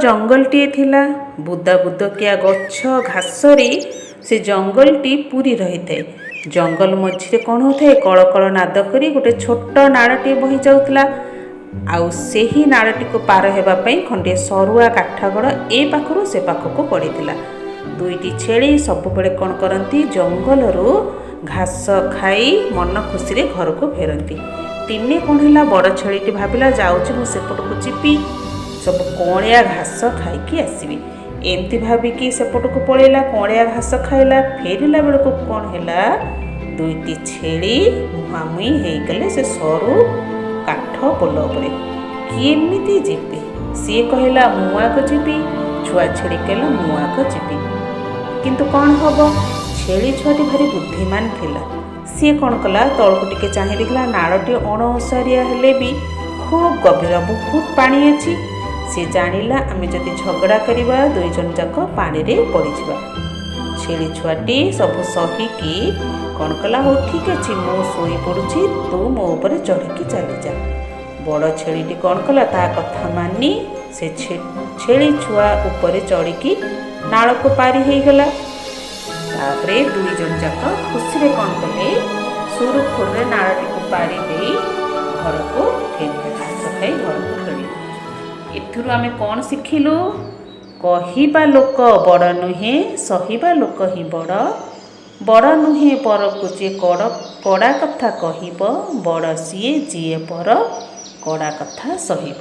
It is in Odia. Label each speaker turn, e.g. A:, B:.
A: ଜଙ୍ଗଲଟିଏ ଥିଲା। ବୁଦା ବୁଦକିଆ ଗଛ ଘାସରେ ସେ ଜଙ୍ଗଲଟି ପୂରି ରହିଥାଏ। ଜଙ୍ଗଲ ମଝିରେ କ'ଣ ହେଉଥାଏ? କଳକଳ ନାଦ କରି ଗୋଟେ ଛୋଟ ନାଳଟିଏ ବହି ଯାଉଥିଲା। ଆଉ ସେହି ନାଳଟିକୁ ପାର ହେବା ପାଇଁ ଖଣ୍ଡିଏ ସରୁଆ କାଠଗଡ଼ ଏ ପାଖରୁ ସେ ପାଖକୁ ପଡ଼ିଥିଲା। ଦୁଇଟି ଛେଳି ସବୁବେଳେ କ'ଣ କରନ୍ତି? ଜଙ୍ଗଲରୁ ଘାସ ଖାଇ ମନ ଖୁସିରେ ଘରକୁ ଫେରନ୍ତି। ଦିନେ କ'ଣ ହେଲା? ବଡ଼ ଛେଳିଟି ଭାବିଲା, ଯାଉଛି ମୁଁ ସେପଟକୁ ଯିବି, ସବୁ କଅଁଳିଆ ଘାସ ଖାଇକି ଆସିବି। ଏମିତି ଭାବିକି ସେପଟକୁ ପଳେଇଲା, କଅଁଳିଆ ଘାସ ଖାଇଲା। ଫେରିଲା ବେଳକୁ କ'ଣ ହେଲା? ଦୁଇଟି ଛେଳି ମୁହାଁମୁହିଁ ହେଇଗଲେ ସେ ସରୁ କାଠ ପୋଲ ଉପରେ। କେମିତି ଯିବେ? ସିଏ କହିଲା, ମୁଁ ଆଗ ଯିବି। ଛୁଆ ଛେଳି କହିଲା, ମୁଁ ଆଗ ଯିବି। କିନ୍ତୁ କ'ଣ ହବ? ଛେଳି ଛୁଆଟି ଭାରି ବୁଦ୍ଧିମାନ ଥିଲା। ସିଏ କ'ଣ କଲା? ତଳକୁ ଟିକେ ଚାହିଁ ଦେଖିଲା, ନାଳଟି ଅଣଓସାରିଆ ହେଲେ ବି ଖୁବ୍ ଗଭୀର, ବହୁତ ପାଣି ଅଛି। ସେ ଜାଣିଲା, ଆମେ ଯଦି ଝଗଡ଼ା କରିବା, ଦୁଇ ଜଣ ଯାକ ପାଣିରେ ପଡ଼ିଯିବା। ଛେଳି ଛୁଆଟି ସବୁ ସହିକି କ'ଣ କଲା? ହଉ, ଠିକ୍ ଅଛି, ମୁଁ ଶୋଇପଡ଼ୁଛି, ତୁ ମୋ ଉପରେ ଚଢ଼ିକି ଚାଲିଯା। ବଡ଼ ଛେଳିଟି କ'ଣ କଲା? ତା କଥା ମାନି ସେ ଛେଳି ଛୁଆ ଉପରେ ଚଢ଼ିକି ନାଳକୁ ପାରି ହେଇଗଲା। ତାପରେ ଦୁଇ ଜଣ ଯାକ ଖୁସିରେ କ'ଣ କଲେ? ସୁରୁଖୁରୁରେ ନାଳଟିକୁ ପାରି ଦେଇ ଘରକୁ ଫେରିଲେ। ଘାସ ଖାଇ ଘରକୁ ଫେରିଲେ। ଏଥିରୁ ଆମେ କ'ଣ ଶିଖିଲୁ? କହିବା ଲୋକ ବଡ଼ ନୁହେଁ, ସହିବା ଲୋକ ହିଁ ବଡ଼। ବଡ଼ ନୁହେଁ ପରକୁ ଯିଏ କଡ଼ା କଥା କହିବ, ବଡ଼ ସିଏ ଯିଏ ପର କଡ଼ା କଥା ସହିବ।